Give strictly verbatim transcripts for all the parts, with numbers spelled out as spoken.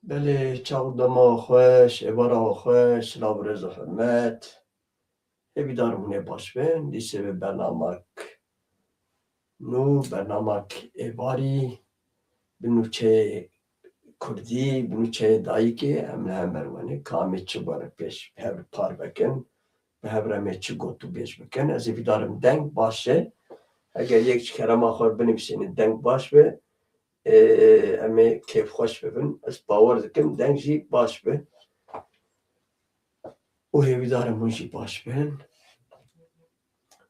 Belê, çax û dema xweş, êvara xweş, silav û rêz û hurmet. Hêvîdar im hûn ê baş bin. Dîsê bi bernamek nû, bernamek êvarî, bi nûçeyê kurdî, bi nûçeyê dayikê, em li hember wenê, ka em ê çi were pêş, bi hev re parve kin, bi hev re em ê çi gotûbêj bikin. Ez hêvîdar im deng baş e. Heger yek ji kerema xwe binivîsînin deng baş be, ê, em ê kêfxweş bibin. Ez bawer dikim deng jî baş be. Û hêvîdar im hûn jî baş bin.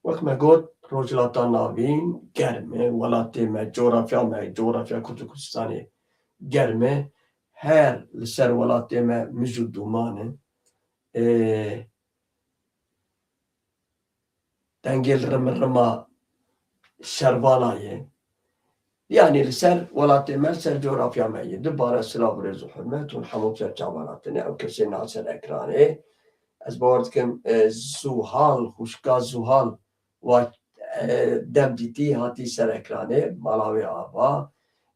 Wek me got, Rojhilata Navîn germ e, welatê me, coğrafya me, coğrafya Kurd û Kurdistanê germ e. Her li ser welatê me mij û dûman in. Ê, dengê li rimirima şervala ye. Yanî li ser welatê me, li ser coğrafya me ye. Dubare silav û rêz û hurmet, hûn hemû ser çavan hatine. Ew kesê na ser ekranê. Ez bawer dikim, e, Zuhal, xwişka Zuhal, wa, e, dem dîtî hatî ser ekranê, mala wê ava.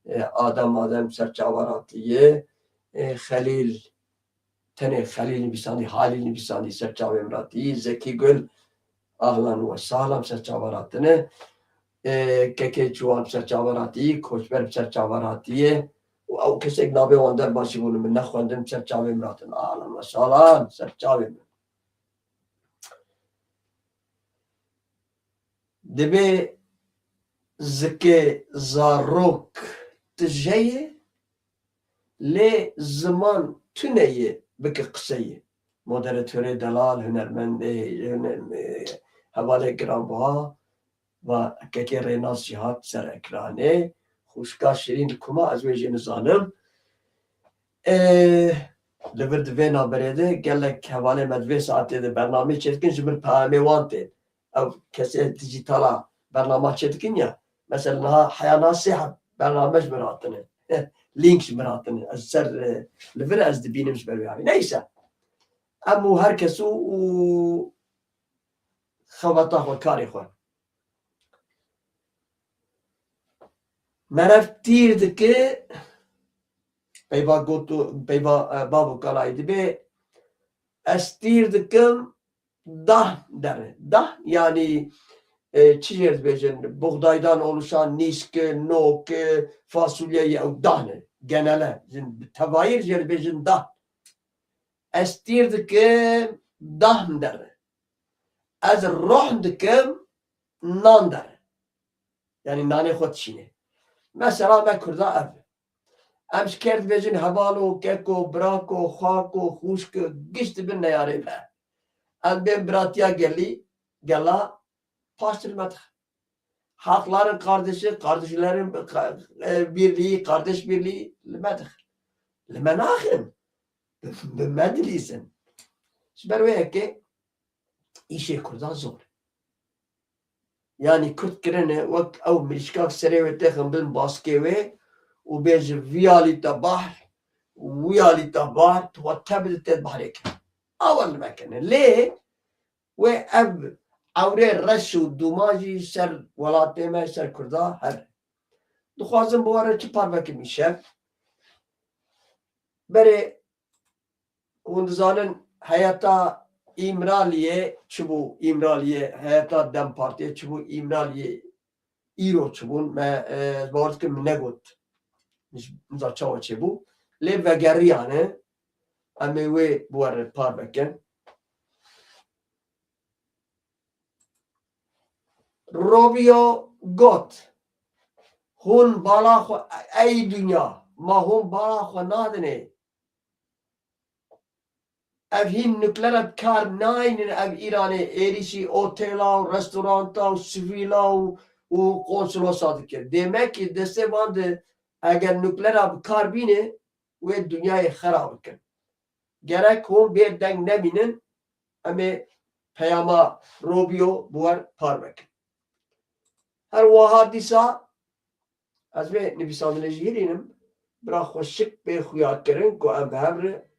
E, Adem, Adem ser çavan hatiye. E, Xelîl, tenê Xelîl nivîsandî, Halîl nivîsandî, ser çavê min hatî, Zekî Gul, ahlan we sahlan, ser çavan hatine. Ê, Kekê Çiwan ser çavan hatî, Koçber ser çavan hatiye. Û ew kesek navê wan derbasî bûn, min nexwendin, ser çavê min hatin. Ahlan we sahlan, ser çavê min. Dibê zikê zarok tije ye, lê ziman tune ye bike qiseyê. Moderatorê delal, hunermendê, huner-, hevalê giranbuha, va kekê Rênas jî hat ser ekranê. Xwişka şirîn li kuma, ez wê jî nizanim. Ê, li vir di vê naberê de gelek hevalê me di vê saetê de bernameyê çêdikin, ji min peyamê wan tên. Ew kesê dijîtala bernama çêdikin ya. Mesela niha heya niha sê heb bername ji min hatine. Link ji min hatine. Ez ser, e, li vir ez dibînim ji ber wê havî. Neyse. Em û her kes û, û xebata xwe, karê xwe. Meriv tîr dike, peyva got û, peyva, e, bav û kalayî dibê, ez tîr dikim, dahn dere. Dahn, yanî, e, çi jê dibêjin? Buğdaydan oluşan nîsk, nok, fasulye, ew dahn e. Genele. Jin bi tevayî jê dibêjin dahn. Ez tîr dikim, dahn dere. Ez rohn dikim, nan dere. Yanî nanê xwe dişîne. Mesela me Kurda ev. Em ji ker dibêjin hevalo, keko, birako, xwako, xwişko, giş dibin neyarê me. Em bên biratiya gelî, gela, paştir me dixin. Hakların kardeşi, kardeşlerin ka-, e, birliği, kardeş birliği li me dixin. Li me naxin. Bi me dilîzin. Ji ber wê yekê îşê Kurdan zor. Yanî Kurd kirine wek ew mirîşkak serê wê têxin bin baskê wê û bêje vî alî te bahr, wî alî te bahr, tu xwe te bide tê bahrê kir. Awa li me kirine. Lê wê ev ewrê reş û dûman jî ser welatê me, ser Kurda her. Dixwazim bi we re çi parve kim îşev. Berê hûn dizanin heyeta Îmraliyê çi bû, Îmraliyê, heyeta DEM Partiyê çi bû, Îmraliyê îro çi bûn, me, e, ez bawer dikim min negot. Ji, niza çawa çêbû. Lê vegeriyane, em ê wê bi we re parve kin. Robio got, hûn bala xwe, ey dinya, ma hûn bala xwe nadinê. Ev hîn nuklera bi kar naynin, ev Îranê êrîşî otela û restoranta û sivîla û, û konsolosa dike. Demek ki destê van de eger nuklera bi kar bîne, wê dinyayê xera bikin. Gerek hûn bê deng nemînin, em ê peyama Robio bi wer parve kin. Her wiha dîsa ez vê nivîsandinê jî hîrînim, bira xweşik bê xuya kirin ku em bi hev re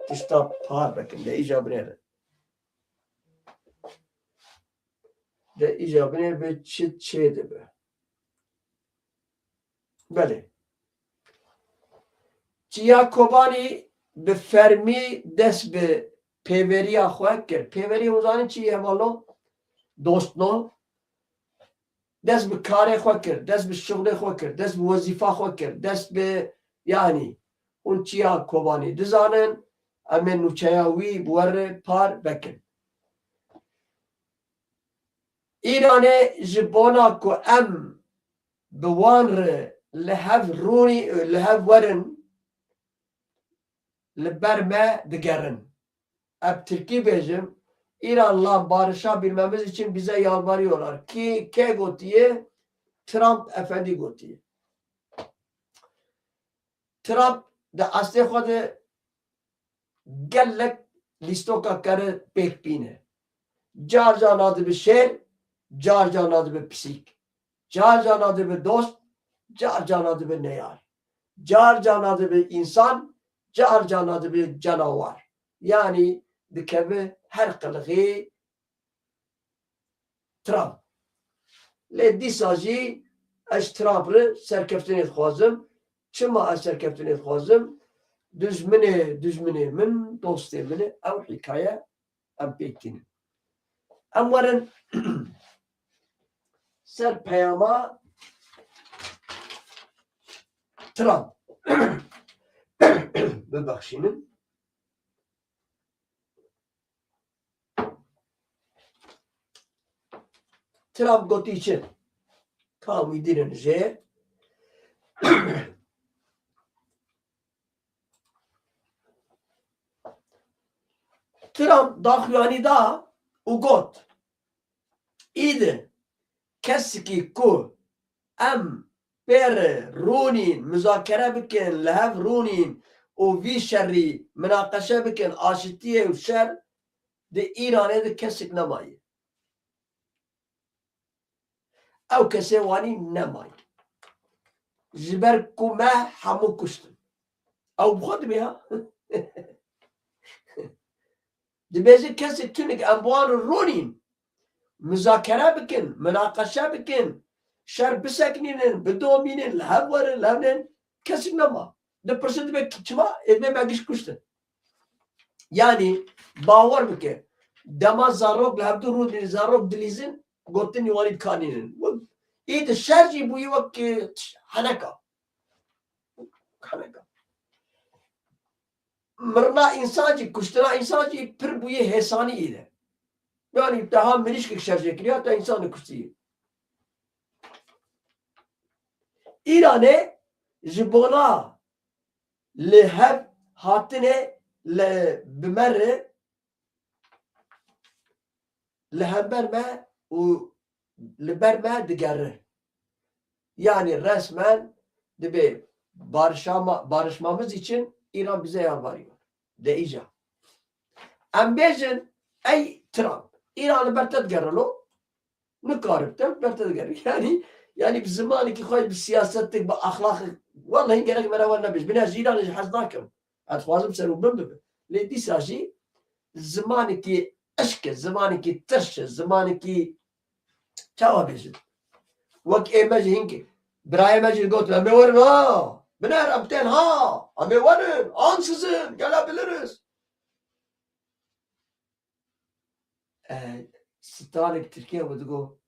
tişta parve kin. De îja binêre. De îja binê bi çi çê dibe. Belê. Çiya Kobanî bi fermî dest bi pêveriya xwe kir. Pêverî hûn zanin çi ye hevalno? Dostno. Dest bi karê xwe kir, dest bi şixulê xwe kir, dest bi wezîfa xwe kir, dest bi, yanî, hûn çiya Kobanî dizanin, em ê nûçeya wî bi we re par vekin. Îranê ji bona ku em bi wan re li hev rûnî, li hev werin, li ber me digerin. Ev tirkî bêjim, Îran lan barışa girmemiz için bize yalvarıyorlar. Kî, kê gotiye? Trump efendî gotiye. Trump di eslê xwe de gelek lîstoka kere pêk bîne. Car car nadibe şêr, car car nadibe pisîk. Car car nadibe dost, car car nadibe neyar. Car car nadibe însan, car car nadibe cenawar. Yanî dikeve her qilixê Trump. Lê dîsa jî ez Trump re serkeftinê dixwazim. Çima ez serkeftinê dixwazim? Dijminê dijminê min, dostê min e. Ew hîkaye em pêk tînin. Em werin ser peyama Trump. Bibexşînin. Trump gotî çi? Ka wî dînin jê. Trump daxuyanî da û got, Îdi kesikî ku em pê re rûnîn, muzakere bikin, li hev rûnîn û vî şerî minaqeşe bikin, aşitiyê û şer di Îranê de kesik nemaye. Ew kesê wanî nemaye. Ji ber ku me hemû kuştin. Ew bi xwe dibê ha. Dibêje kesik tunik em bi wan re rûnîn. Muzakere bikin, minaqeşe bikin, şer biseknînin, bidomînin, li hev werin, li hev nên, kesik nema. Dipirsin dibe ki çima? Ê dibê me giş kuştin. Yanî bawer bike, dema zarok li hevdu rûdin, zarok dilîzin, gotinî wanî dikanînin. Î di şer jî bûyî wek, e, heneka. Heneka. Mirina însan jî, kuştina însan jî pir bûyî hêsanî î de. Yanî teha mirîşkek şer jê kiriya, te însan dikuştî. Îranê ji bona li hev hatinê li bi me re li hember me û li ber me digere. Yanî resmen dibê barışama, barışmamız için İran bize yalvarıyor. De îca. Em bêjin, ey Trump, Îran li ber te digerilo, nikarib te ber te digerin. Yanî, yanî bi zimanekî xwe, bi siyasetek, bi axlaqek, wellahî gerek me re wer nebêj. Bine ji Îranê jî hez nakim. Ez dixwazim ser û bin bibe. Lê dîsa jî zimanekî eşk e, zimanekî tirş e, zimanekî çawa bêjin? Wek ê me jî hinkê birayê me jî gotin, em ê werin ha, biner em tên ha, em ê werin, ansızın gelebiliriz. E, starek Tirkiye bû digo,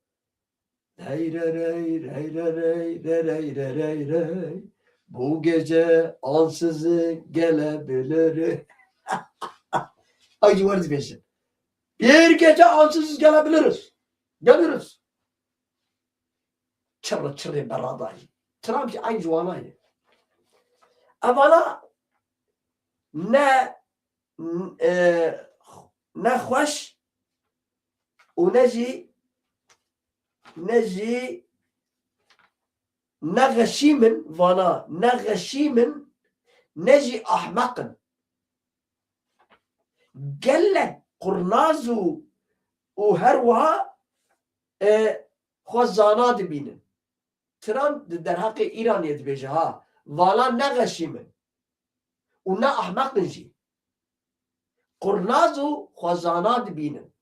"Rey re rey, rey re rey, re rey re rey rey. Bu gece ansızın gelebilir." Ay, ji wer dibêjin. Bir gece ansızız gelebiliriz. Geliriz. Çirre çirrê berada ye. Trump jî eyn ji wana ye. Evana ne, e, ne xweş û ne jî, ne jî ne xeşîm in, vana ne xeşîm in, ne jî ahmeq in. Gelek qurnaz û, û her wiha, e, xwe zana dibînin. Trump di derheqê Îranê dibêje ha, vala ne xeşîm in û ne ahmeq in jî. Qurnaz û xwezana dibînin.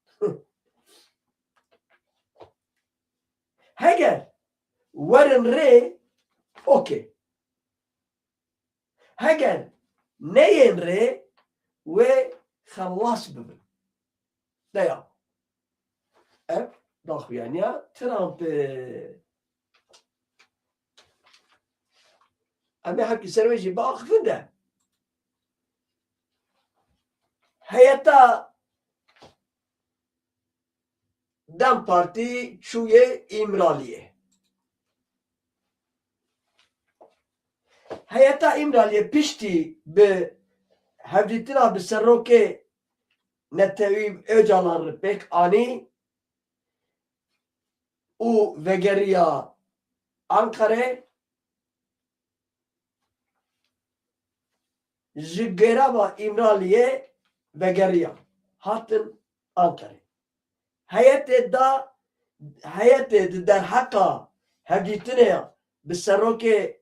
Heger werin rê, okey. Heger neyên rê wê xelas bibin. Deya. Ev daxuyaniya Trump e. Em ê hepkî ser wê jî biaxifin de. Heyeta DEM Partî çûye Îmraliyê. Heyeta Îmraliyê piştî bi hevdîtina bi serokê netewî Ocalan re pêk anî û vegeriya Ankarê, ji Gerava Îmraliyê vegeriya hatin Ankarê. Heyetê da, heyetê di derheqa hevdîtinê ya bi serokê,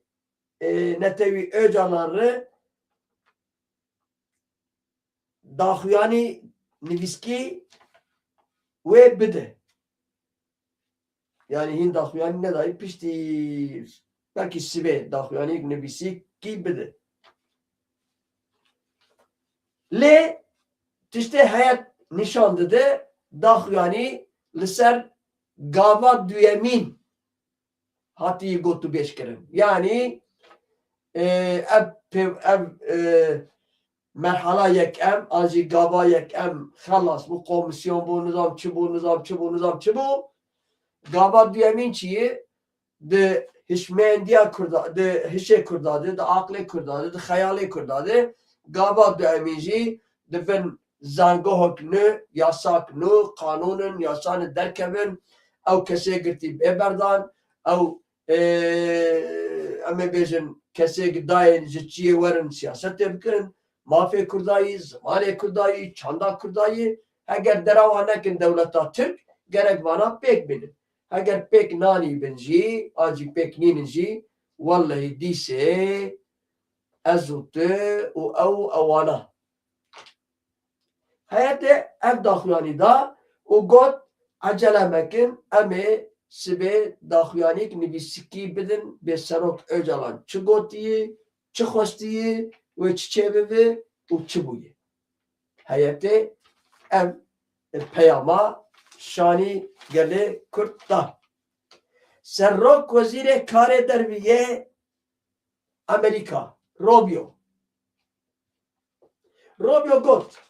e, netewî Ocalan re daxuyanî nivîskî wê bide. Yani hîn daxuyanî nedayî, piştî belkî sibê daxuyanî nivîsîkî bide. Lê tiştê heyet nîşan dide, daxuyanî li ser gava duyemîn hatî gotûbêj kirin. Yanî, e, ev pê-, ev, e, merhala yekem, an jî gava yekem xelas bû, komisyon bû, nizam çi bû, nizam çi bû, nizam çi bû. Gava duyemîn çi ye? Di hişmendiya Kurda, di hişê Kurda de, di aqlê Kurda de, di xeyalê Kurda de, gava duyemîn jî di bin zangohok nû, yasak nû, qanûnin, yasanê derkevin, ew kesê girtî bê berdan, ew, ê, em ê bêjin, kesê dayên ji çiyê werin siyasetê bikin, mafê Kurdayî, zimanê Kurdayî, çanda Kurdayî, heger dera wan nekin dewleta Tirk, gerek vana pêk bînin. Heger pêk nanî bin jî, an jî pêk nînin jî, wellehî dîsê ez û tu û ew û ewana. Heyetê ev daxuyanî da û got, ecele mekin, em ê sibê daxuyanîk nivîsikî bidin bê serok Ocalan çi gotiyî, çi xwestiyî, wê çi çêbibe û çi bûye. Heyetê ev peyama şanî gelê Kurd da. Serok Wezîrê Karê Derve yê Amerîka, Rubio. Rubio got,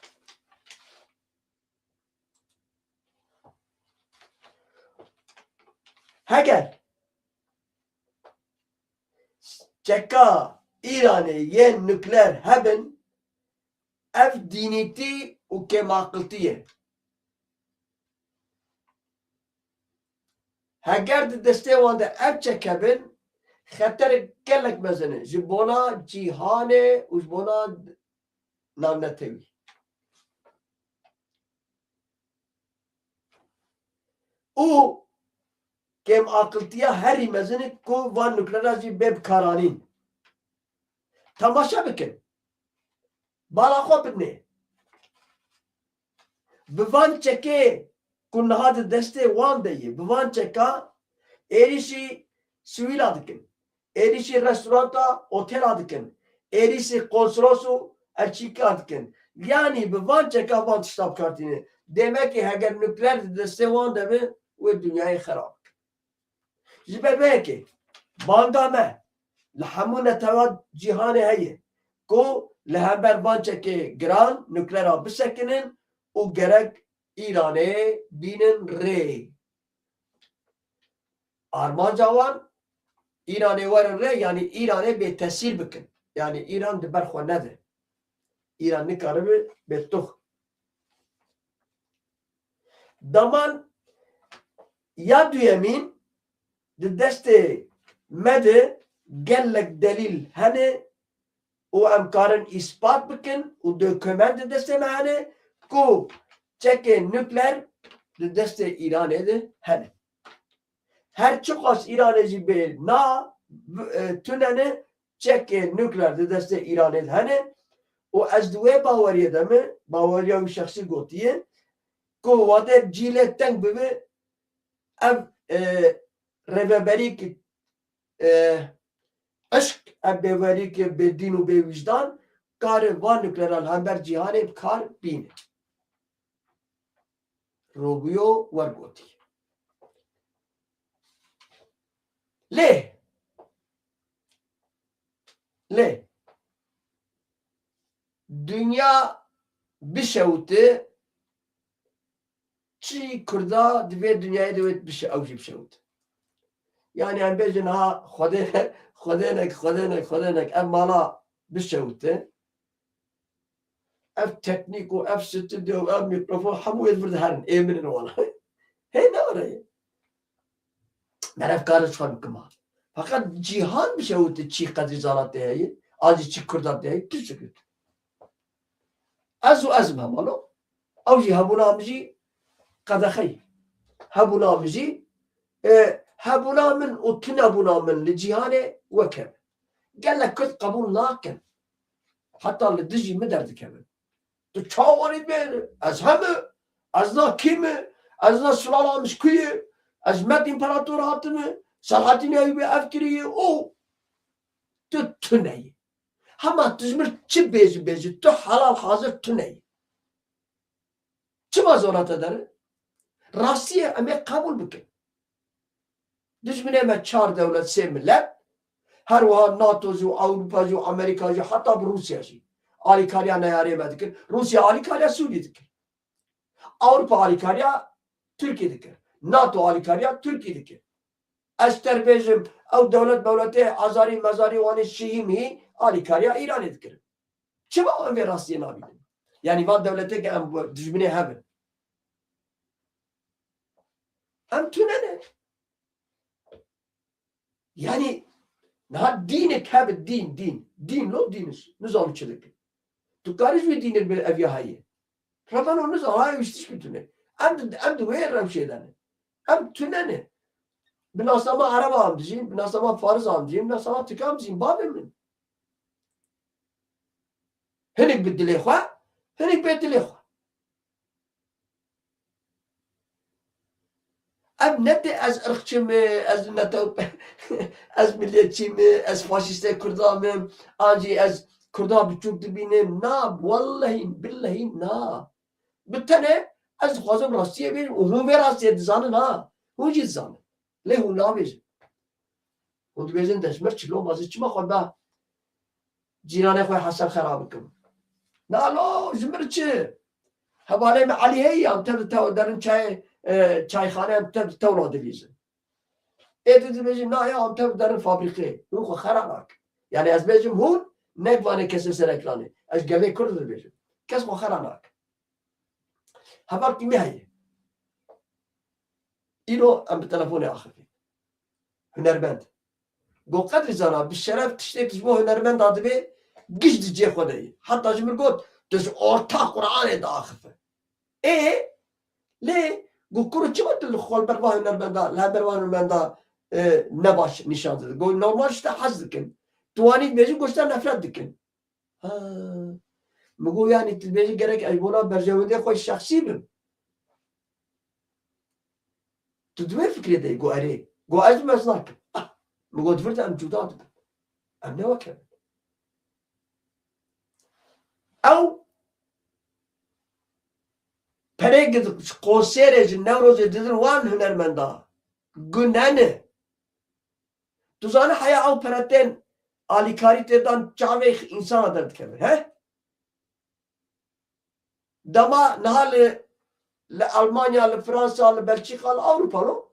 heger çeka Îranê yên nukleer hebin, ev dînîtî û kêmaqiltî ye. Heger di destê wan de ev çek hebin, xeterek gelek mezin e ji bona cîhanê û ji bona navnetewî. Û kêmaqiltiya herî mezin e ku van nukleera jî bê bikaranîn. Temaşe bikin. Bala xwe bidinê. Bi van çekê ku niha di destê wan de ye, bi van çeka êrîşî sivîla dikin, êrîşî restoranta, otela dikin, êrîşî konsolos û elçîka dikin. Yanî bi van çeka van tişta bikartîne. Demekî heger nukleer di destê wan de be, wê dinyayê xerab bikin. Ji ber vê yekê banga me li hemû netewa cîhanê heye ku li hember van çekê giran nukleera bisekinin û gerek Îranê bînin rê. Armanca wan Îranê werin rê, yanî Îranê bêtesîr bikin. Yanî Îran di ber xwe nede. Îran nikaribe bêtux. Daman ya duyemîn di destê me de gelek delîl hene û em karin îspat bikin û dokument di destê me hene ku çekê nukleer di destê Îranê de hene. Her çiqas Îranê jî bê na, e, tunene, çekê nukleer di destê Îranê de hene û ez di wê baweriyê de me, baweriya wî şexsî gotiye ku wate cîlê teng bibe, ev, e, rêveberî ki, e, eşq, ev bêverî ki bê dîn û bê wijdan kare van nukleran hember cîhanê bi kar bîne. Rubio wergotî. Lê, lê, dinya bişewite, çi Kurda di vê dinyayê de wê bişe-, ew jî bişewite. Yani em bêjin ha Xwedê, Xwedênek, Xwedênek, Xwedênek ev mala bişewite. Ev teknîk û ev stûdyo û ev mîkrofon hemû yê vir diherin, ê min in wala. Hê ne were ye. Meriv karin ji xwe bikim ha. Feqet cîhan bişewite çi qedrî zana tê heye, an jî çi Kurda tê heye, tu çi kir? Ez û ez im hemalo. Ew jî hebûna min jî qedexeyî. Hebûna min jî, e, hebûna min û tunebûna min li cîhanê wek hev. Gelek Kurd qebûl nakin. Heta li dijî min derdikevin. Tu çawa warî dibêjî? Ez heme, ez na kî me, ez na silala min ji ku ye, ez ji Med împerator hatime, Selahaddîn Eyûbê ev kiriye û tu tune yî. Hema tu ji min çi bêjî bêjî, tu helal hazir tune yî. Çima zora te derin? Rastî ye, em ê qebûl bikin. Dijminê me çar dewlet, sê milet, her wiha NATO jî û Ewropa jî û Amerîka jî, heta bi Rûsya jî alîkariya neyarê me dikir. Rûsya alîkariya Sûrî dikir. Ewropa alîkariya Tirkî dikir. NATO alîkariya Tirkî dikir. Ez ji te bêjim, ew dewlet mewletê Azarî, Mezarî, wanê Şîî mî alîkariya Îranê dikirin. Çima em vê rastiyê nabînin? Yanî van dewletê ke em dijminê hev in. Em tune ne. Yanî niha dînek hebe dîn, dîn. Dîn lo dîn is. Nizam çi dike. Tu karî ji wî dînê bi ev ya heye. Revano nizam, ha ew tişkî tune. Em di, em di wê rewşê de ne. Em tune ne. Bi nasnama Ereba em dijîn, bi nasnama Farisa em dijîn, bi nasnama Tirka em dijîn. Bavê min. Hinek bi dilê xwe, hinek bê dilê xwe. Ev ne tê ez irqçî me, ez netew, ez milletçî me, ez faşîstê Kurda me, an jî ez Kurda biçûk dibînim. Na, wellehî, billehî na. Bi tenê ez dixwazim rastiyê bêjim û hûn vê rastiyê dizanin ha. Hûn jî dizanin. Lê hûn nabêjin. Hûn dibêjin Deşmir çilo, ma ez çima xwe da cîranê xwe Hesen Xera bikim? Na lo, ji min çi? Hevalê me Elî heye, em tev di tew derin çay, e, çayxane, em tev di tewla dilîzin. Ê tu dibêjin, na ya, em tev derin fabrîkê. Hûn xwe xera nakin. Yani ez bêjim hûn, nek vanê kesê ser ekranê. Ez gevê Kurd dibêjim. Kes xwe xera nakin. Heval kî me heye. Îro em bi telefonê axifî. Hunermend. Got, Qedrî Zana, bi şeref tiştê tu ji bo hunermenda dibê, giş di cê xwe de ye. Heta ji min got, tu ji orta Qur'anê diaxife. Ê, lê got, kuro çima tu li xwe li ber va hunermenda, li hember va hunermenda, e, ne baş nîşan dide? Got, normal ji te hez dikin. Tu wanî dibêjin, got, ji te nefret dikin. Ha. Min got, yanî tu dibêjî gerek ez bona berjewendê xwe şexsî bim. Tu di wê fikrê de yî, got, erê. Got, ez bim, ez nakim. Ah. Min got, vir de em cuda dibin. Em ne wek hev in. Ew perê ji konserê, ji Newrozê didin wan hunermenda. Gune ne. Tu zanî heya ew pere tên alîkarî tê dan çavê însana derdikevin, he? Dema niha li, li Almanya, li Fransa, li Belçîka, li Ewropa lo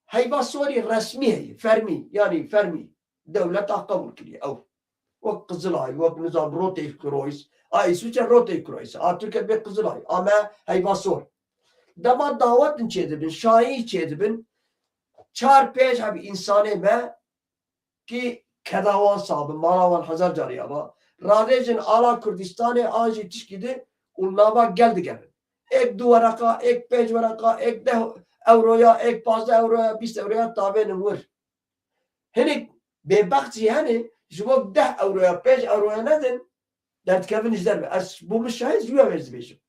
heyva sorî resmî heye, fermî, yanî fermî. Dewleta qebûl kiriye ew. Wek Qizilay, wek nizam Rote Kreuz, a Îswîçre Rote Kreuz, a Tirkiye dibê Qizilay, a me heyva sor. Dema dawet din çêdibin, şahî çêdibin, çar pênc heb însanê me kî keda wan sabin, mala wan hezar carî ava, radêjin ala Kurdistanê an jî tişkî di û nava gel digerin. Êk du wereqa, êk pênc wereqa, êk deh ewroya, êk pazdeh ewroya, bîst ewroya tavênin wir. Hinek bêbext jî hene, ji bo deh ewroya, pênc ewroya nedin, derdikevin ji derve. Ez bo min şahid ji wî ya wê dibêjim.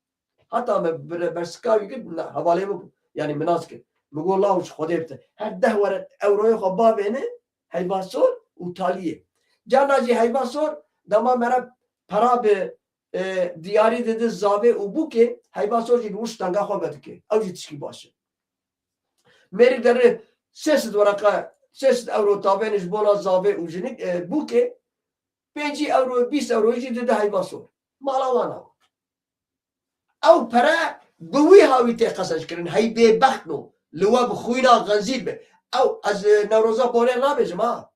Heta me bi rêbersikavî kir, na, hevalê min bû. Yanî min nas kir. Min got, law ji Xwedê bite. Her deh were ewroyê xwe bavêne, heyva sor û taliyê. Carna jî heyva sor, dema mere pera bi, e, diyarî dide zavê û bûkê, heyva sor jî bi wir stanga xwe vedike. Ew jî tişkî baş e. Mêrik dere sê sed wereqa, sê sed ewro tavêne ji bona zavê û jinik, e, bûkê, pêncî ewro, bîst ewro jî dide heyva sor. Mala wan e. Ew pere bi wî hawî tê qesenckirin. Hey bêbext no. Li we bi xwîna xenzîr be. Ew ez, e, Newroza Bonê nabêjim ha.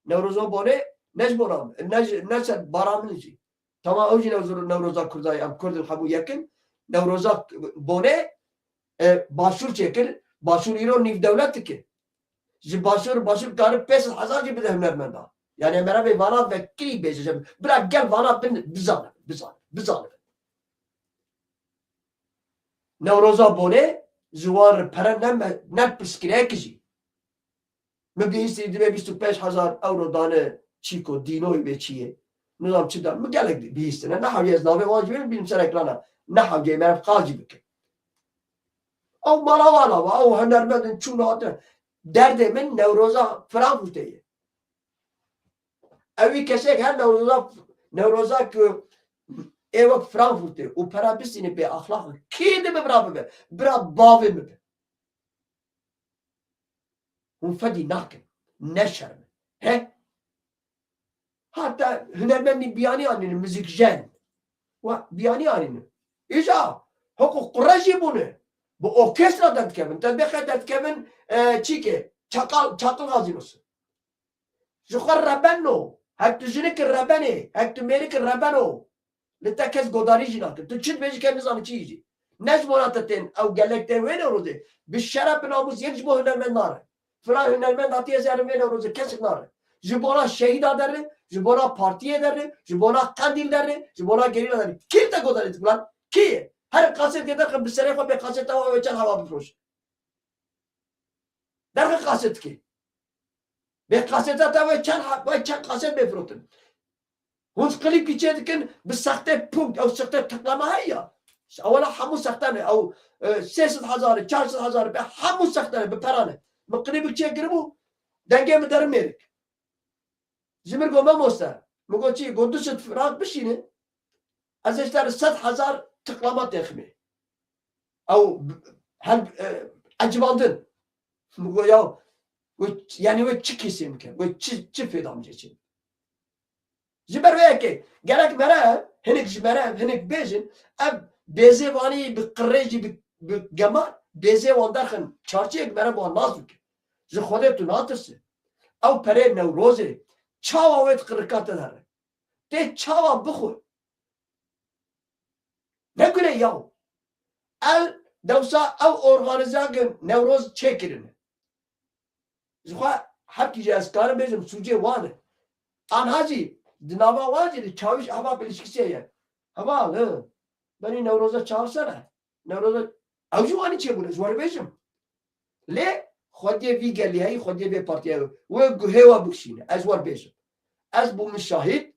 Newroza Bonê ne ji bona min, ne ji, ne ser bara min jî. Tamam, ew jî Newroza, Newroza Kurda ye. Em Kurd in, hemû yek in. Newroza Bonê, e, Başûr çêkir. Başûr îro nîv dewlet dike. Ji Başûr, Başûr karin pênc sed hezar jî bide hunermenda. Yani em ê vana vekirî bêje, bira gel vana bin, bizane, bizane, bizane. Newroza Bonê ji wan re pere ne me-, ne pirsgirêk jî. Min bihîstî divê bîst û pênc hezar ewro dane çîko, dînoyê wê çi ye. Nizam çi da. Min gelek bihîstine. Nehewce ez navê wan jî bînim ser ekrana. Nehewce me ev qal jî bikim. Ew mala wan ava, ew hunermend in çûn hatin. Derdê min Newroza Frankfurtê ye. Ewî kesek her Newroza, Newroza ku ê wek Frankfurtê û pera bistîne bê axlaq e. Kî dibe bira bibe? Bira bavê min be. Hûn fedî nakin. Ne şerm e. He? Hatta hunermendî biyanî anîne, muzîkjen. Wa biyanî anîne. Îja, hoko qure jî bûne. Bi orkestra derdikevin. Te bêxe derdikevin, e, çîkê, çaqal, çaqal gazînosu. Ji xwe reben o. Hek tu jinik reben ê, hek tu mêrik reben o. Li te kes godarî jî nakin. Tu çi dibêjî, kes nizane çi yî jî. Ne ji bona te tên, ew gelek tên wê Newrozê. Bi şeref, bi namûs yek ji bo hunermend nare. Filan hunermend hatiye zerin vê Newrozê, kesek nare. Ji bona şehîda derre, ji bona partiyê derre, ji bona Qendîl derre, ji bona gerîla derre. Kî te godarî filan? Kî? Her kasetê derxin bi serê xwe bê kaseta we çend hava bifiroşin. Derxin kasetkê. Bê kaseta te ve çend ha-, ve çend kaset bê firotin. Hûn klîpî çê dikin bi sextê pûk, ew sextê tiklama heye ya. Ewela hemû sexte ne, ew, e, sê sed hezar, çar sed hezar, be hemû sexte ne, bi pera ne. Min klîpik çê kiribû, dengê min derin mêrik. Ji min got, "Mamoste." Min got, "Çi?" Got, "Du sed frank bişîne. Ez ê ji te re sed hezar tiklama têximê." Ew hel, e, ecibandin. Min got, "Ya, we, yani we çi kesê min ke? We çi, çi fêda min çê?" Ji ber vê yekê, gerek mere, hinek ji mere, hinek bêjin, ev bêzê vanî bi qirêjî, bi, bi gemar, bêzê wan derxin çarçiyek mere bi wan nas bike. Ji Xwedê tu natirse. Ew perê Newrozê, çawa wê di qirika te de re? Tê çawa bixwe? Ne gune yaw. El dewsa ew organîzakên Newroz çêkirine. Ji xwe hepkî jî ez karim bêjim sûcê wan e. Anha jî di nava wan jî di çawîş heva pêlişkîsê ye. Heval, hi. Benî Newroza çaxsene. Newroza, ew jî wanî çêbûne, ez wer bêjim. Lê xwediyê vî gelî heyî, xwediyê vê partiyê heyî. Wê guhê we bikişîne, ez wer bêjim. Ez bû min şahîd,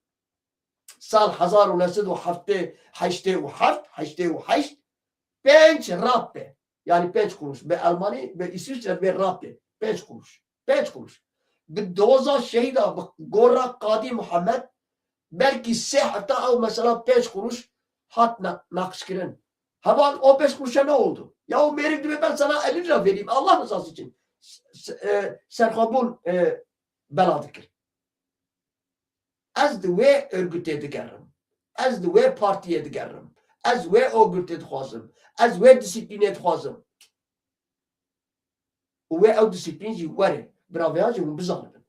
sal hezar û neh sed û heftê, heştê û heft, heştê û heşt, pênc rappe. Yani pênc kuruş. Bi Elmanî, bi Îsviçre, bi rappe. Pênc kuruş. Pênc kuruş. Bi doza şehîda, bi gora Qadî Muhammed, belkî sê hefta ew mesela pênc kuruş hat na-, naqişkirin. Heval o beş kuruşa ne oldu? Ya o mêrik dibe ben sana elli lira vereyim Allah rızası için. S-, s-, e, serxwebûn, e, bela dikir. Ez di wê örgütê digerim. Ez di wê partiyê digerim. Ez wê ogirtê dixwazim. Ez wê disiplînê dixwazim. Û wê ew disiplîn jî were. Biraveyan jî hûn bizanibin.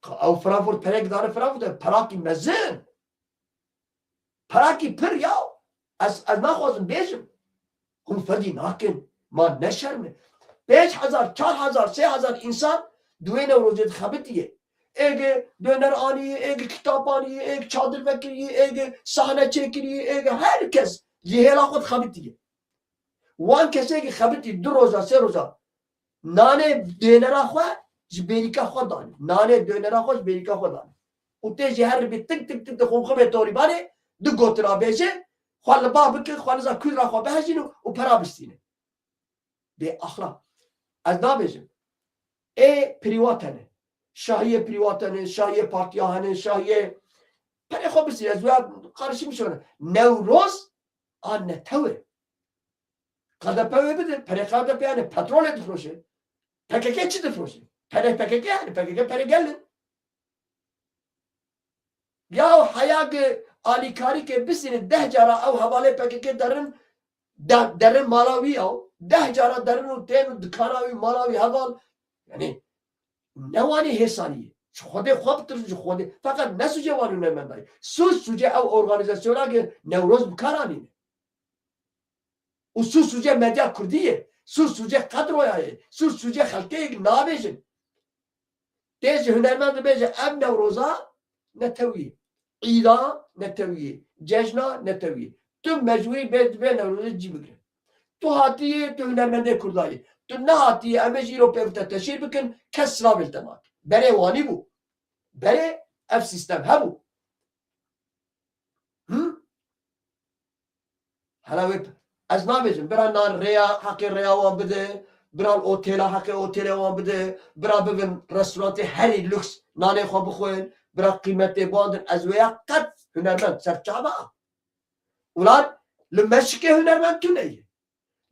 Ka ew Frankfurt perek dane Frankfurt, perakî mezin. Perakî pir ya. Ez, ez naxwazim bêjim. Hûn fedî nakin. Ma ne şerm e. Pênc hezar, çar hezar, sê hezar însan di wê Newrozê dixebitiye. Êge döner aniye, êge kitap aniye, êge çadir vekiriye, êge sahne çêkiriye, êge her kes ji hêla xwe dixebitiye. Wan kesê ki xebitî du roja, sê roja nanê dönera xwe ji bêrîka xwe danî. Nanê dönera xwe ji bêrîka xwe danî. Û tê jî her ribî tik tik tik di xumxumê torîbanê du gotina bêje, xwe li ba bike, xwe niza kûdra xwe bihejîne û pera bistîne. Bê axlaq. Ez nabêjim. Ê private ne. Şahiyê prîvat hene, şahiyê partiya hene, şahiyê perê xwe bisîne. Ez wê qarişî min şone. Newroz a netew e. K D P wê bide, perê K D P hene, petrolê difroşe. P K K çi difroşe? Perê P K K hene, P K K perê gel in. Ya heya gi alîkarîkê bisînin deh cara ew hevalê P K K derin, de-, derin mala wî ew. Deh cara derin û tên û dikana wî, mala wî heval. Yanî ne wanî hêsanî ye. Ji Xwedê xwe bitirs ji Xwedê. Feqet ne sûcê wan û ne me dayî. Sûc sûcê ew organîzasyona ki Newroz bi kar anîne. Û sûc sûcê medya kurdî ye. Sûc sûcê qedroya ye. Sûc sûcê xelkê yek nabêjin. Tê ji hunermend dibêje ev Newroza netewî, îda netewî, cejna netewî. Tu mecbûrî bê, divê Newrozê cî bigire. Tu hatiyê, tu hunermendê Kurda yî. Tu nehatiyê, em ê jî îro pê te teşhîr bikin, kes silavê li te nake. Berê wanî bû. Berê ev sîstem hebû. Hı? Hela wê, ez nabêjim, bira nan rêya, heqê rêya wan bide, bira otêla, heqê otêlê wan bide, bira bibin restorantê herî lüks nanê xwe bixwin, bira qîmetê bandin. Ez wêya qet hunermend ser çava. Ulan li meşikê hunermend tune ye.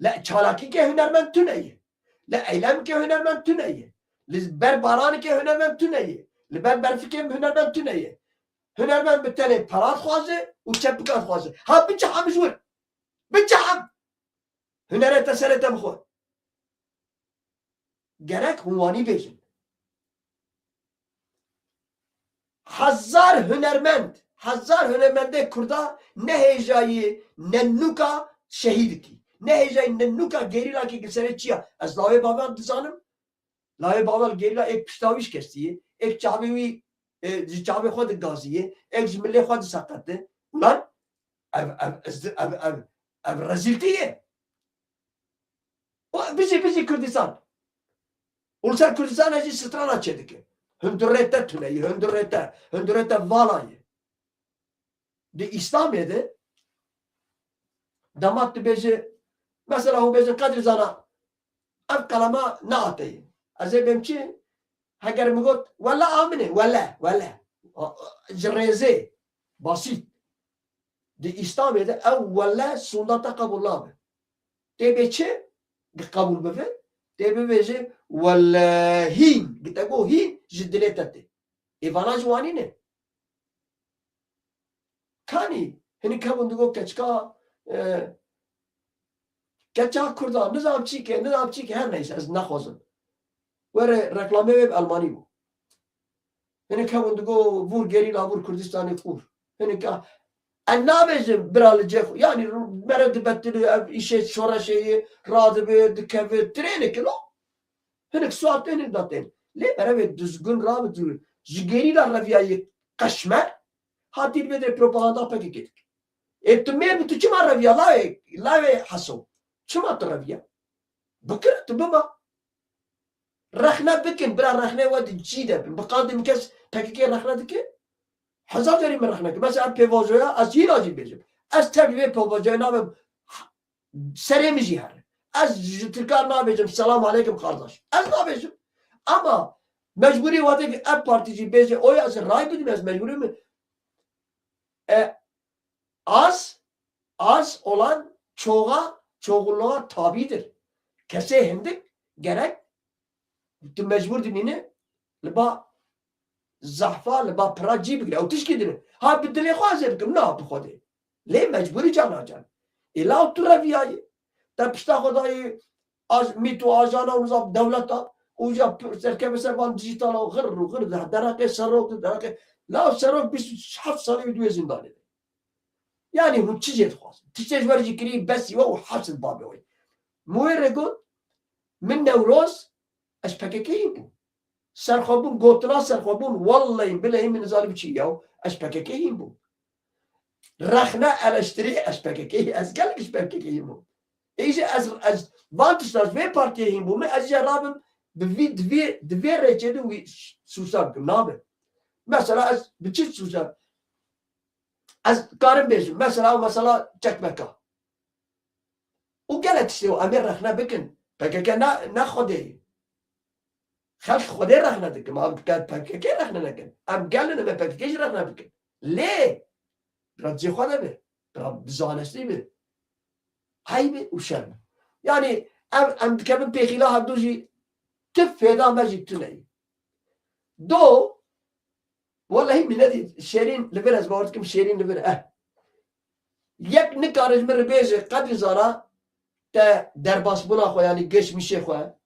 Li çalakîkê hunermend tune ye. Li eylemkê hunermend tune ye. Li ber baranikê hunermend tune ye. Li ber berfikê hunermend tune ye. Hunermend bi tenê pera dixwaze û çepika dixwaze. Ha biçe hem ji wir. Biçe hem. Hunerê te serê te bixwe. Gerek hûn wanî bêjin. Hezar hunermend, hezar hunermendê Kurda ne hêjayî ne nûka şehîdikî. Ne hêjayî ne nûka gerîlakî li serê çiya. Ez lawê bavan dizanim. Lawê bavan gerîla êk pişta wî şikestî ye. Êk çavê wî, e, ji çavê xwe digazî ye. Êk ji milê xwe diseqete. Ulan ev, ev, ez, ev, ev, ev rezîltî ye. O, bijî, bijî Kurdistan. Û li ser Kurdistanê jî strana çêdike. Hundirê te tune ye, hundirê te, hundirê te vala ye. Di Îslamê de dema tu bêje, mesela hûn bêjin Qedrî Zana, ev qelema nehateye. Ez ê bêm çi? Heger min got, wele a min e, wele, wele. A, a, ji rêzê, basît. Di Îslamê de ew wele sûnda te qebûl nabe. Tê bê çi? Gi qebûl bibe, tê bibêje, wele hîn. Gi te got hîn, ji dilê te tê. Ê vana ji wanî ne. Kanî, hinik hebûn digot keçika, e, keça Kurda, nizam çî ke, nizam çî ke, her neyse, ez naxwazim. Were reklamê wê bi Elmanî bû. Hinik hebûn digot, vur gerîla, vur Kurdistanê qûr. Hinik a, ez nabêjim bira li cê xwe. Yanî, mere dibetili, ev îşê şoreşê yê, radibe, dikeve, trêneke lo. Hinek sual tên, hinek da tên. Lê merevê dizgin rabidû ji gerîla reviyayê qeşmer hatî li vê derê propaganda P K K dike. Ê tu mêr bi tu çima reviya lawê, lawê Heso? Çima tu reviya? Bikir tu biba. Rexne bikin, bira rexne we di cî de bin. Bi qandê min kes P K K rexne dike? Hezar carî min rexne kir. Mesela ev pêvajoya, ez hîna jî bêjim. Ez tevlî vê pêvajoya nabim. Serê min jî here. Ez ji Tirkan nabêjim, "Selam aleykum kardeş." Ez nabêjim. Ama mecbûrî wate ki ev partî jî bêje, oya ez ray bidim, ez mecbûrî min. E, az, az olan çoğa, çoğunluğa tabidir. Kesê hindik gerek tu mecbûr dimîne li ba zehfa, li ba pira cî bigire. Ew tişkî din e. Ha bi dilê xwe ez ê bikim, na bi Xwedê. Lê mecbûrî cana can. Ê law tu reviyayê. Te pişta xwe dayê aj-, mît û ajana û nizam dewleta û ja p-, serkeve ser van dijîtala û xir û xir de, deraqê serok de, deraqê. Law serok bîst û heft salî wî di wê zîndanê de. Yanî hûn çi jê dixwazin? Tiştê ji we re jî kirî, besî we û hepsin babê we. Min wê re got, min Newroz, ez P K K hîn bûm. Serxwebûn, gotina serxwebûn, wellehî, bilehî min nizanim çi ya, ez P K K hîn bûm. Rexne eleştirî, ez P K K, ez gelek ji P K K hîn bûm. Ê jî ez, ez van tiştan ji vê partiyê hîn bûm, ez jî rabim, bi vî, di vê, di vê rêçê de wî sûsa bikim, nabe. Mesela ez bi çi sûsa? Ez karim bêjim, mesela, mesela çekmeka. Û gelek tiştê û em ê rexne bikin. P K K ne, ne Xwedê ye. Xelk Xwedê rexne dikin. Em gel P K K rexne nekin. Em gel in, em ê P K K jî rexne bikin. Lê bira cihê xwe de be. Bira bi zanistî be. Eyb e û şerm e. Yanî ev em dikevin pêxîla hevdu jî tu fêda me jî tune ye. Do, wellehî miletî şêrîn li vir, ez bawer dikim şêrîn li vir e. Yek nikare ji min re bêje, Qedrî Zana, te derbasbûna xwe, yanî geçmişê xwe,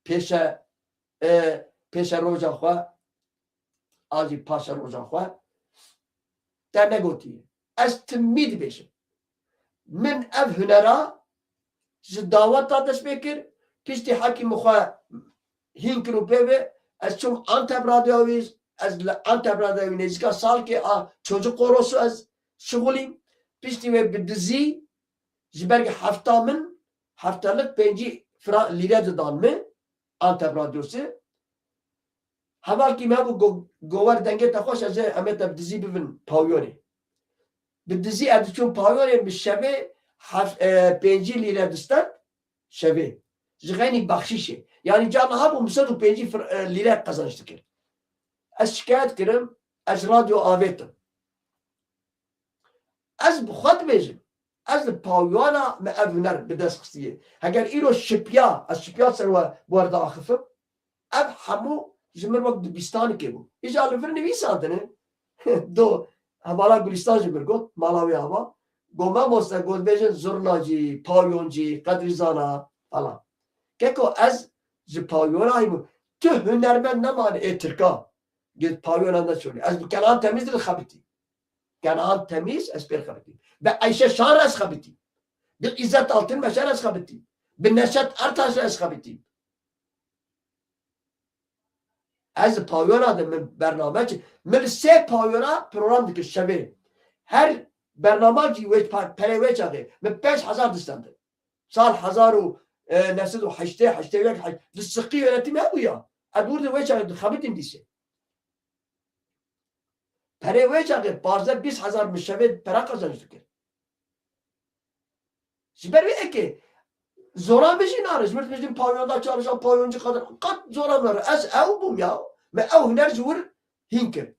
pêşe, e, pêşeroja xwe, an jî paşeroja xwe, te negotiye. Ez timî dibêjim. Min ev hunera ji daweta dest pê kir, piştî hekî min xwe hîn kir û pê ve, ez çûm Antep Radyoya wî, ez li Antep Radyoya wî nêzîka salkê a çocuk korosu ez şixulîm. Piştî wê bi dizî ji ber ku hefta min, heftelik pêncî fra-, lîre didan min, Antep Radyosu. Hevalkî me bû, go-, gower dengê te xweş, ez ê, em ê te bi dizî bibin pawyonê. Bi dizî ez diçûm pawyonê, bi şevê hef-, e, pêncî lîre distend şevê. Ji xeynî bexşîşê. Yanî carna hebû min sed û pêncî fir-, e, lîre qezenc dikir. Ez şikayet kirim, ez ji radyo avêtim. Ez bi xwe dibêjim, ez li pawyona me ev huner bi dest xistiye. Heger îro şipiya, ez şipiya ser we, bi we re diaxifim, ev hemû ji min wek dibistanikê bû. Îja li vir nivîsandine. Do, hevala Gulistan ji min got, mala wê ava. Got, mamoste, got, bêjin zurna jî, pawyon jî, qedrîzana, falan. Keko, ez ji pawyona hîm, tu hunermend nemane ê Tirka. Got, pawyona neçûne. Ez bi Kenan Temiz re xebitî. Kenan Temiz ez pê xebitîm. Bi Eyşe Şar ez xebitîm. Bi Îzzet Altınmeşe ez xebitîm. Bi Neşet Ertaş ez xebitîm. Ez li pawyona de min bername çi, min li sê pawyona program dikir şevê. Her bernama jî wê pa-, perê wê çaxê min pênc hezar distendin. Sal hezar û, e, neh sed û heştê, heştê yek, heş-, di siqî yönetim hebû ya. Ez wir de wê çaxê dixebitîm dîsê. Perê wê çaxê pazdeh bîst hezar min şevê pera qezenc dikir. Ji ber wê eke zora min jî nare. Ji min dibêjin pavyonda çalışan, pavyoncu kadın. Qet zora min nare. Ez ew bûm ya. Me ew huner ji wir hîn kir.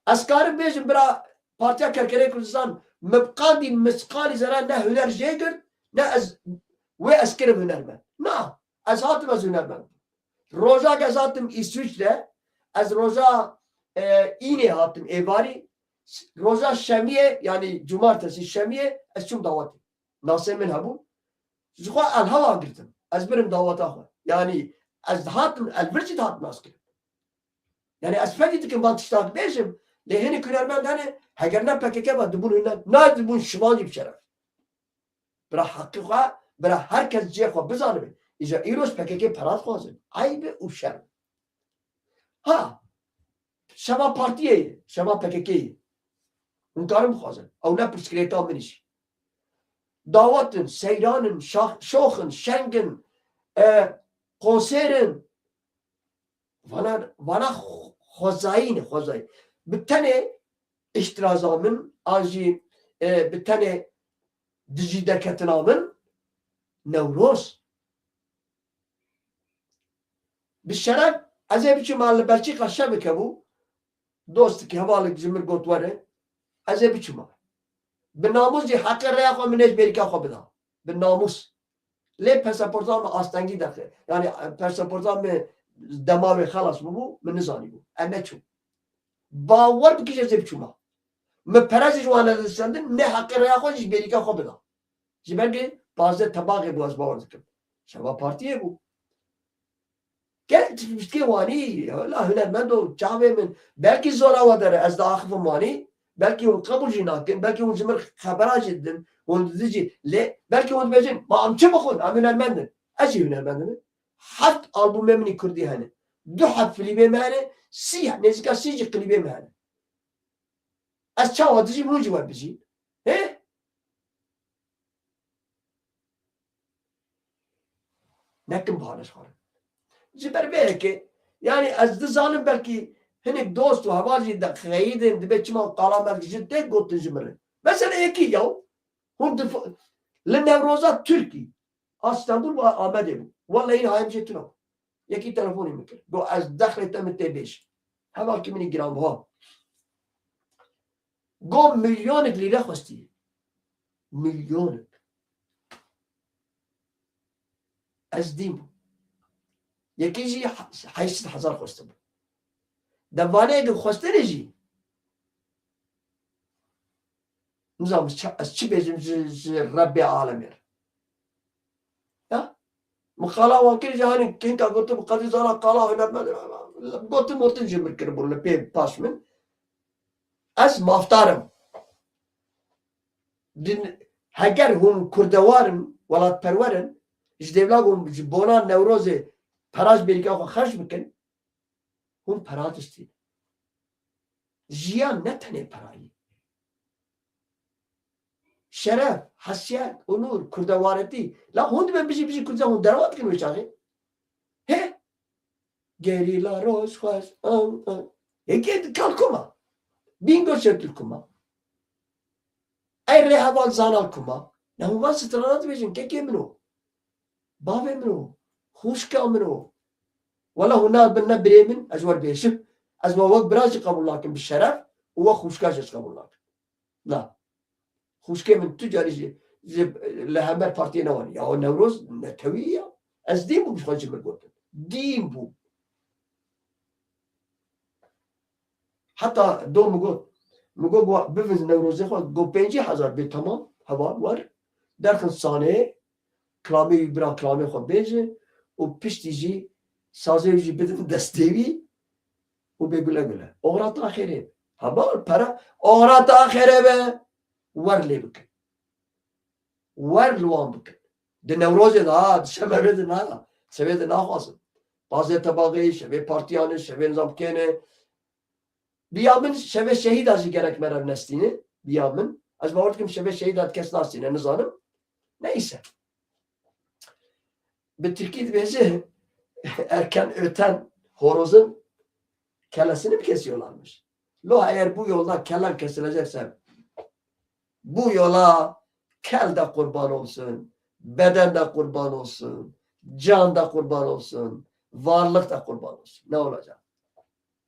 Ez karim bêjim bira Partiya Kerkerê Kurdistan, min bi qandî misqalî zera ne huner jê girt, ne ez wê ez kirim hunermend. Na, ez hatim ez hunermend. Rojak ez hatim Îswîçre, ez roja, e, Înê hatim êvarî, roja Şemiyê, yanî cumartesî Şemiyê ez çûm dawetê. Nasê min hebû. Ji xwe elhewa girtim. Ez birim daweta xwe. Yanî ez dihatim, ez vir jî dihat nas kirim. Yanî ez fedî dikim van tişta dibêjim. Lê hinek hunermend hene, heger ne P K K ba dibûn huner, na dibûn şivan jî bi şeref. Bira heqî xwe, bira her kes cihê xwe bizanibe. Îja îroj P K K pera dixwazin. Eyb e û şerm. Ha, şeva partiyê ye, şeva P K K ye. Hûn karin bixwazin. Ew ne pirsgirêka min jî. Dawet in, seyran in, şax-, şox in, şeng in, e, konser in. Vana, vana xwe-, xwezayî ne, xwezayî. Bi tenê îhtiraza min, an jî, e, bi tenê dijî derketina min, Newroz. Bi şeref, ez ê biçûma li Belçîka şevik hebû, dostik, hevalek ji min got were, ez ê biçûma. Bi namûs jî heqê rêya xwe min ê ji bêrîka xwe bida. Bi namûs. Lê pasaporta min astengî derxe. Yanî, e, pasaporta min dema wê xelas bûbû, min nizanîbû. Ez neçûm. Bawer bike ez ê biçûma. Min pere jî ji wan nedisendin, ne heqê rêya xwe jî ji bêrîka xwe bida. Ji ber ku pazdeh Tebaxê bû, ez bawer dikim. Şeva partiyê bû. Gelek tiştekê wanî, la hunermendo, çavê min, belkî zora we dere, ez diaxifim wanî, belkî hûn qebûl jî nakin, belkî hûn ji min xebera jî didin, hûn didin jî, lê belkî hûn dibêjin, ma em çi bixwin, em hunermend in. Ez jî hunermend im. Heft albûmê min î kurdî hene. Du heb filîmê me hene, sî, nêzîka sî jî klîbê me hene. Ez çawa dijîm, hûn jî we bijîn. Hê? Nekin bahane ji xwe re. Ji ber vê yekê, yanî ez dizanim belkî hinek dost û heval jî de xeyidin, dibê çima qala me ji tê gotin ji min re. Mesela yekî ya, hûn dif-, li Newroza Tirkî, a Stenbul û Amedê bû. Wellehî hayim jê tuna. Yekî telefonê min kir. Got, ez dexlê te min tê bêj. Hevalkî min î giranbuha. Got, milyonek lîre xwestî. Milyonek. Ez dîn bûm. Yekî jî he-, heşt sed hezar xwestibû. De vanê ege xwestine jî. Nizam ez çi, ez çi bêjim ji, ji Rebbê alemê re. Ya? Min qala wan kir, ji hanî kinka gotim, qedî zana qala hunermend, gotin, gotin ji min kiribû li pê paş min. Ez mafdar im. Din, heger hûn kurdewar in, welatperwer in, ji dêvla hûn ji bona Newrozê pera ji bêrîka xwe xerc bikin, hûn pera distînin. Jiyan ne tenê perayî. Şeref, hesiyet, onur, kurdewaretî. La hûn dibin bijî, bijî Kurdistan, hûn derewa dikin wê çaxê. He? Gerîla roj xweş. An, an. Yekê di kal kuma. Bingo şekil kuma. Ey rêheval zanal kuma. Ne hûn van strana dibêjin, kekê min o. Bavê min o. Xwişka min o. Wela hûn nabin ne birê min, ez wer bêjim. Ez we wek bira jî qebûl nakim bi şeref û we xwişka jî ez qebûl nakim. Na. Xwişkê min tu carî jî, jî li hember partiyê newanî. Ya o Newroz netewî ya. Ez dîn bûm ji xwe ji min gotin. Dîn bûm. Heta do min got, min got, "Wa bivin Newrozê xwe." Got, "Pêncî hezar bê, temam, heval wer. Derxin sanê, kilamê wî bira kilamê xwe bêje û piştî jî sazê wî jî bidin destê wî û bê gule gule. Oxira te xêrê be. Heval pere, oxira te xêrê be. Wer lê bikin." Wer li wan bikin. Di Newrozê de ha, di şemevê de na, şevê de naxwazin. Pazê tebaxê, şevê partiyan e, şevê nizam kê ne. Bi ya min şevê şehîda jî gerek meriv nestîne. Bi ya min. Ez bawer dikim şevê şehîda kes nastîne, nizanim. Neyse. Bi tirkî dibêje, Erken öten horozun kellesini mi kesiyorlarmış? Lo, eğer bu yolda kellen kesilecekse, bu yola kel de kurban olsun, beden de kurban olsun, can da kurban olsun, varlık da kurban olsun. Ne olacak?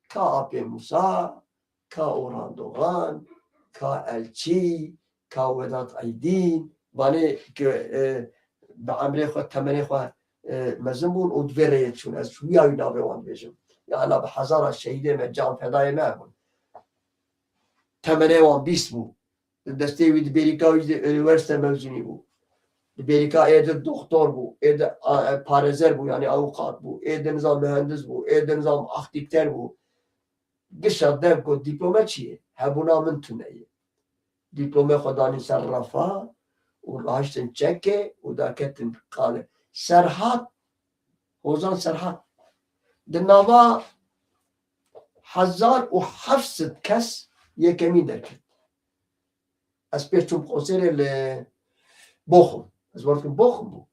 Ka Apê Musa, ka Orhan Doğan, ka Elçî, ka Vedat Aydin, vanê ki, e, bi emrê xwe, temenê xwe, e, mezin bûn û di vê rêyê çûn. Ez wîya wî navê wan dibêjim. Ya Allah, bi hezara şehîdê me, can fedayê me hebûn. Temenê wan bîst bû. Di destê wî, di bêrîka wî de unîversîte mezûnî bû. Di bêrîka ê de doktor bû, ê de, a, e, parêzer bû, yanî avukat bû, ê de nizam mühendis bû, ê de nizam aktîkter bû. Gişa dev got, "Dîplome çi ye?" Hebûna min tune ye. Dîplomê xwe danî ser refa û rahiştin çekê û daketin qalê. Serhat, Hozan Serhat. Di nava hezar û heft sed kes yekemîn derket. Ez pêş çûm konserê li Bochum. Ez wer dikim Bochum bû.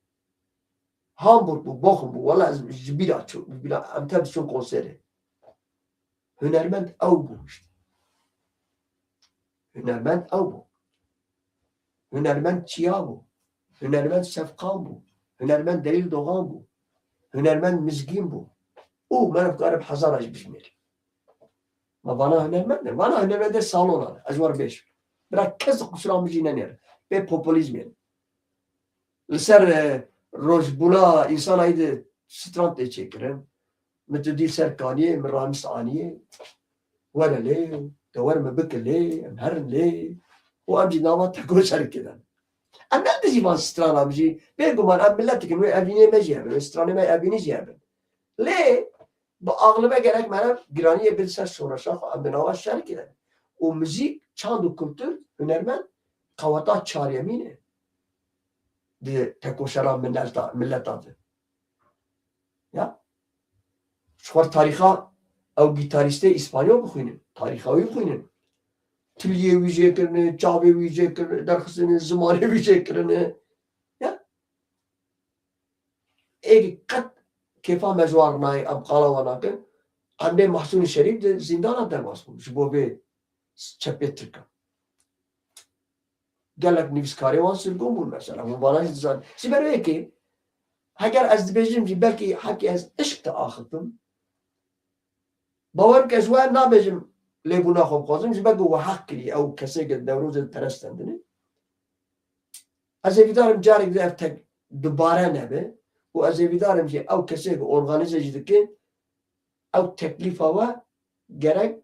Hamburg bû, Bochum bû. Wela ez ji bîra çû, ji bîra em tev diçûn konserê. Hunermend ew bû işte. Hunermend ew bû. Hunermend Çiya bû. Hunermend Sefqan bû. Hunermend Delîl Doğan bû. Hunermend Mizgîn bû. Û me re bi hezara jî bijimêre. Ma vana hunermend ne. Vana hunermendê salonan e. Ez wer bêjim. Bira kes qusura min jî nenêre. Bê populîzmê. Li ser, e, rojbûna însana yê de stran tê çêkirin. Min tu dî ser kaniyê, min ramîst aniyê. Were lê, te wer min bike lê, em herin lê. Û em jî nava te goşerikê de. Em ne dijî van strana min jî. Bêguman em miletik in, wê evînê me jî hebin, wê stranê me evînî jî hebin. Lê bi axibe gerek me re giraniyê bin ser şoreşa xwe, em bi nava şerikê de. Û muzîk, çand û kultur, hunermend qeweta çaryemîn e di tekoşera mileta, mileta de. Ya. Ji xwe tarîxa ew gîtarîstê îspanyol bixwînin. Tarîxa wî bixwînin. Tiliyê wî jê kirine, çavê wî jê kirine, derxistine, zimanê wî jê kirine. Ya. Êdî qet kêfa me ji wan re nayê, em qala wan nakin. Emrê Mahsûnê Şerîf di zîndana derbas bû. Ji bo vê çepê Tirkan. Gelek nivîskarê wan sirgûn bûn mesela. Hûn vana jî dizanin. Ji ber wê yekê Heger ez dibêjim jî belkî hekî ez işk diaxifim. Bawer ke ez we nabêjim lêbûna xwe bixwazim, ji ber ku we heq kirî, ew kesê ke Newrozê perestendine. Ez hêvîdar im carek de ev tek dubare nebe û ez hêvîdar im jî ew kesê ke organîze jî dike, ew teklîfa we gerek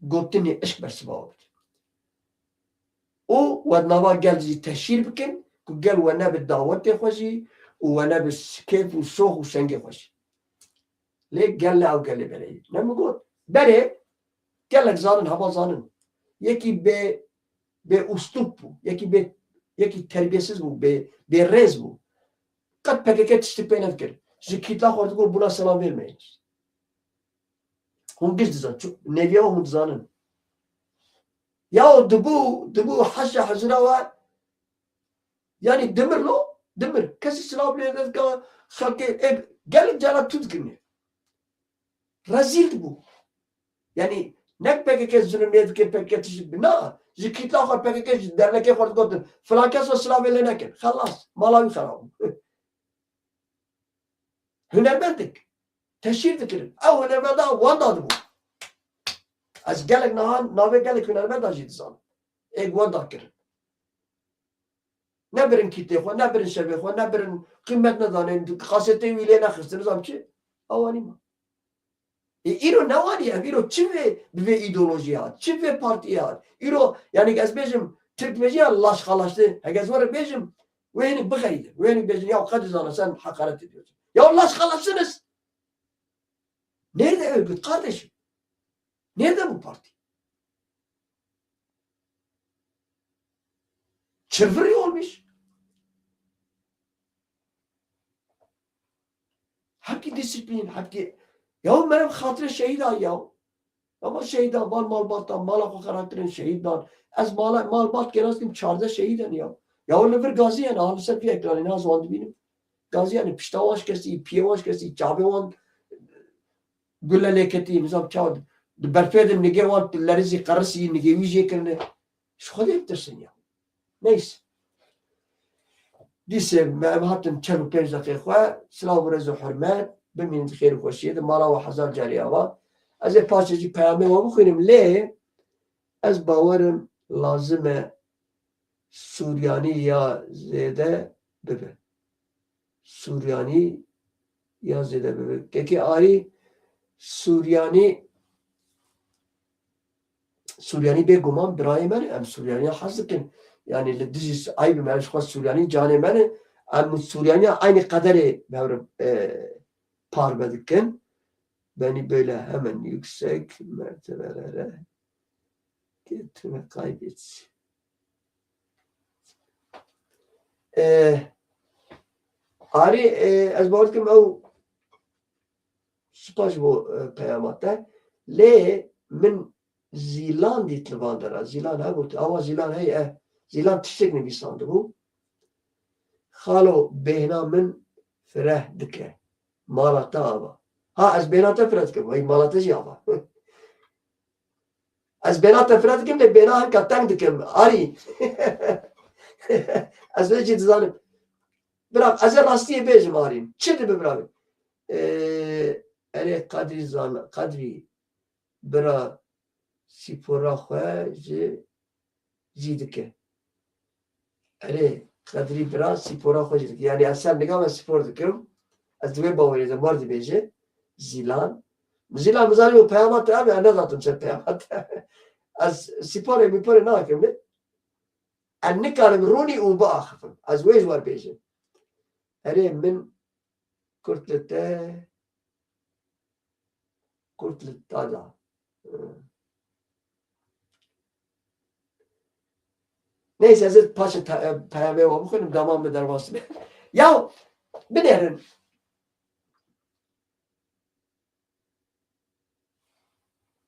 gotinê işk bersiva we bike. Û we nava gel jî teşhîr bikin ku gel we nebe dawetê xwe jî û we nebe kêf û sox û sengê xwe jî. Lê gel ne ew gelê berê ye. Ne min got. Berê gelek zanin, hema zanin. Yekî bê, bê ustûp bû. Yekî bê, yekî terbiyesiz bû, bê, bê rêz bû. Qet P K K tiştî pê nedikir. Ji kîtla xwe digot bûna selam vêr me. Hûn giş dizan. Çu-, neviya hûn dizanin. Ya dibû, dibû heşa hezira we, yanî dimir lo, dimir. Kesî silav lê nedika, xelkê, ê, gelek cara tu dikirine. Rezîl dibû. Yanî ne P K K zulm lê dike, P K K tişt, na, ji kîtla xwe P K K ji dernekê xwe digotin. Filan kes o silavê lê nekin. Xelas. Mala wî xerab bû. Hunermendek teşhîr dikirin. Ew hunermenda wenda dibû. Ez gelek niha navê gelek hunermenda jî dizanim. Ê wenda kirin. Ne birin kîtê xwe, ne birin şevê xwe, ne birin qîmet nedanên, kasetê wî lê nexistin, nizam çi? Awanî ma. Ê, îro ne wanî ev, îro çi vê bi vê îdeolojiyê hat, çi vê partiyê hat. Îro, yanî ez bêjim, Tirk bêjin ya laş xalaştı, heke ez were bêjim, wê hinî bixeyidin, wê hinî bêjin, ya qet dizana sen hakaret ediyorsun. Ya laş xalaştınız. Nerede örgüt kardeşim? Nerede bu parti? Çırvırı olmuş. Hepki disiplin, hepki... Ya merem xatirê şehîdan ya. Ama şehîdan van malbatan, mala xwe xera kirin, şehîdan. Ez mala, malbat kênas kim çardeh şehîdan ya. Ya li vir gazî yani, ha li ser vî ekranê, ne ez wan dibînim. Gazî yani, pişta wan şikestî, piyê wan şikestî, çavê wan gule lê ketî, nizam çawa di berfê de nigê wan lerizî, qerisî, nigê wî jê kirine. Ji Xwedê bitirsin ya. Neyse. Dîsê me em hatin çel û pênc deqê xwe. Silav û rêz û hurmet. Bimînin di xêr û xweşiyê de. Mala we hezar carî ava. Ez ê parçecî peyamê we bixwînim, lê ez bawerim lazim e Suryanî ya zêde bibe. Suryanî ya zêde bibe. Kekê Arî, Suryanî, Suryanî bêguman birayê me ne. Em Suryanî hez dikin. Yani li dijî s-, eyb e, em ji xwe Suryanî canê me ne. Em Suryanî eynî qederê bi hev re, e, parve dikin. Beni böyle hemen yüksek mertebelere getirme kaybet. E, Arî, e, ez bawer dikim ew spas ji bo, e, peyama te. Lê min Zîlan dît li van dera. Zîlan hebû, awa Zîlan heye. Zîlan tiştek nivîsandibû. Xalo, bêhna min fireh dike. Mala te ava. Ha, ez bêhna te fireh dikim. Wey, mala te jî ava. Ez bêhna te fireh dikim, lê bêhna hinka teng dikim. Arî. Ez vê jî dizanim. Bira, ez ê rastiyê bêjim Arî. Çi dibe bira? Ee, erê Qedrî zan, Qedrî bira sîpora xwe ji zî dike. Erê, Qedrî bira sîpora xwe jî dike. Yani ez ser niga me spor dikim. Ez di wê bawerê de mar dibêje. Zîlan. Zîlan, min zanî û peyama te ev e, ez nezatim ser peyama te. Ez sîporê mîporê nakim ne. Ez nikarim rûnî û biaxifim. Ez wê ji we bêjim. Erê min kurt li te, kurt li te da. Neyse, ez ê paşê te-, peyamê we bixwînim, dema min derbas be. Ya, binêrin.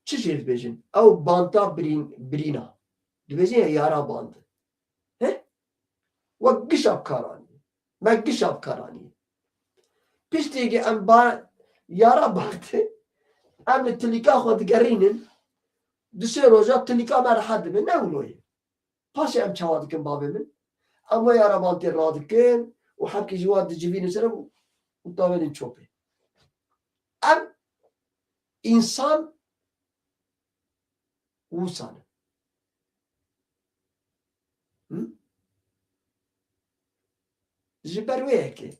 Çi jê dibêjin? Ew banta birîn-, birîna. Dibêjin ya yara bandi. He? Wek gişa bi kar anî. Me gişa bi kar anî. Piştî ke em ba-, yara bandi, em li tilîka xwe digerînin, du sê roja tilîka me rehet dibe. Ne wilo ye. Paşê em çawa dikin bavê min? Em wê yara bantê radikin û û hemkî ji wan dicivînin ser û, û tavênin çopê. Em însan wisa ne. Hı? Ji ber wê yekê.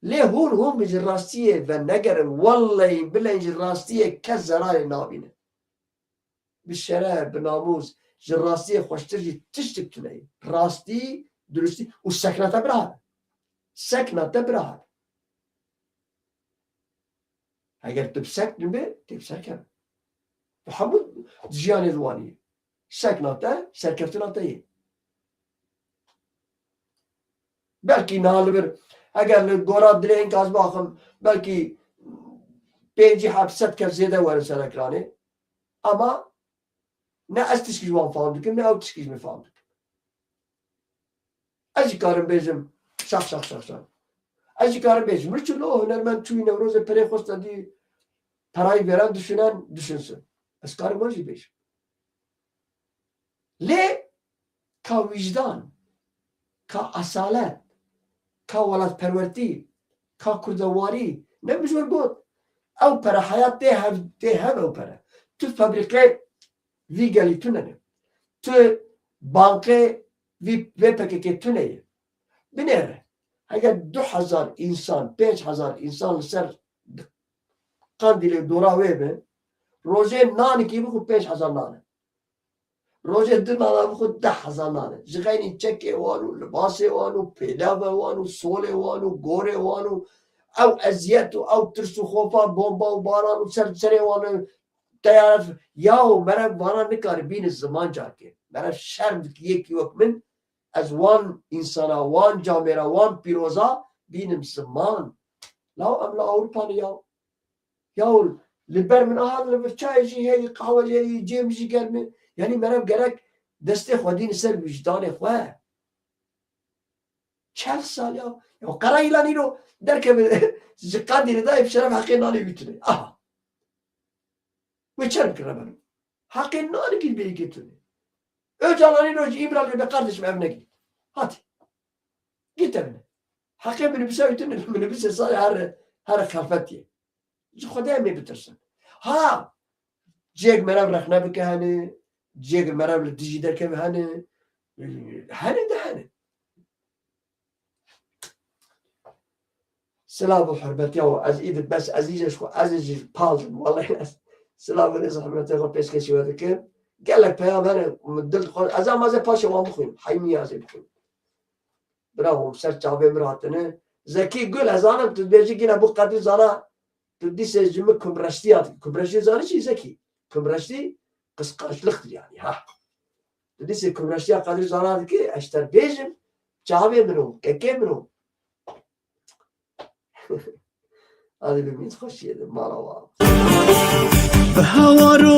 Lê hûn, hûn ji rastiyê venegerin, wellehî bileyî ji rastiyê kes zerarê nabîne. Bi şeref, bi namûs, ji rastiyê xweştir jî tiştik tune ye. Rastî, durustî û sekna te bira hebe. Sekna te bira hebe. Eger tu bi sekn be, tê bi serkevin. Tu hemû jiyanê di wanî ye. Sekna te, serkeftina te ye. Belkî niha li vir, eger li gora dilê hinka ez baxim, belkî pêncî heb sed kes zêde werin ser ekranê. Ama ne ez tişkî ji wan fam dikim, ne ew tişkî ji min fam dikim. Ez jî karim bêjim, şax, şax, şax, şax. Ez jî karim bêjim, Richard Low, hunermend çûyî Newrozê perê xwest, dî perayî vêran dişunen, dişunsin. Ez karim wan jî bêjim. Lê ka wîjdan, ka esalet, ka welatperwertî, ka kurdewarî, ne min ji we got. Ew pere heyat tê hev, tê hev ew pere. Tu fabrîqê vî gelî tune ne. Tu banqê vî, vê P K K tune ye. Binêre. Heger du hezar însan, pênc hezar însan li ser Qandîlê dora wê be, rojê nanikî bixwe pênc hezar nan e. Rojê du nana bixwe deh hezar nan e. Ji xeynî çekê wan û libasê wan û pêlava wan û solê wan û gorê wan û ew eziyet û ew tirs û xofa bomba û baran û ser serê wan û teyare f-, yaho meriv vana nikare bîne ziman carkê. Meriv şerm dike yekî wek min, ez wan însana, wan camêra, wan pîroza bînim ziman. Law em li Ewropa ne yaw. Yaw li ber min aha li vir çayê jî heyî, qehwe jî heyî, cêm jî germ e. Yanî meriv gerek destê xwe dîne ser wijdanê xwe. Çel sal ya. Ya qera îlan îro derkeve ji Qandîlê dayê bi şeref heqê nanê wî tune. Aha. Wê çer bikire beno. Heqê nanikî bê yekê tune. Öcalan îro ji Îmraliyê be kardeşim ev negît. Hadi. Git evine. Heqê minibüse wî tune, minibüsê sarê her, her xelfetiyê. Ji Xwedê em ê bitirsin. Ha! Cêk meriv rexne bike hene, cêk meriv li dijî derkeve hene. Hene de hene. Silav û hurmetiya we ez îdî bes ez îje ji xwe ez ê jî pal dim. Wellahî ez silav û rêz û hurmetiya xwe pêşkêşî we dikim. Gelek peyam hene min dil dixwe. Ez ama ez ê paşê wan bixwînim. Heyî min ya ez ê bixwînim. Bravo, ser çavê min hatine. Zekî Gul, ez zanim tu dibêjî gîne bû Qedîr Zana, tu dîsê ji min kumreştiya dikî. Kumreştî zanî çi Zekî? Kumreştî kıskançlıktır yani, ha. Tu dîsê kumreştiya Qedîr Zana dikî, ez ji te bêjim, çavê min o, kekê min o. Hadi bi min xweşiyê de, mala wa. Bi hawar û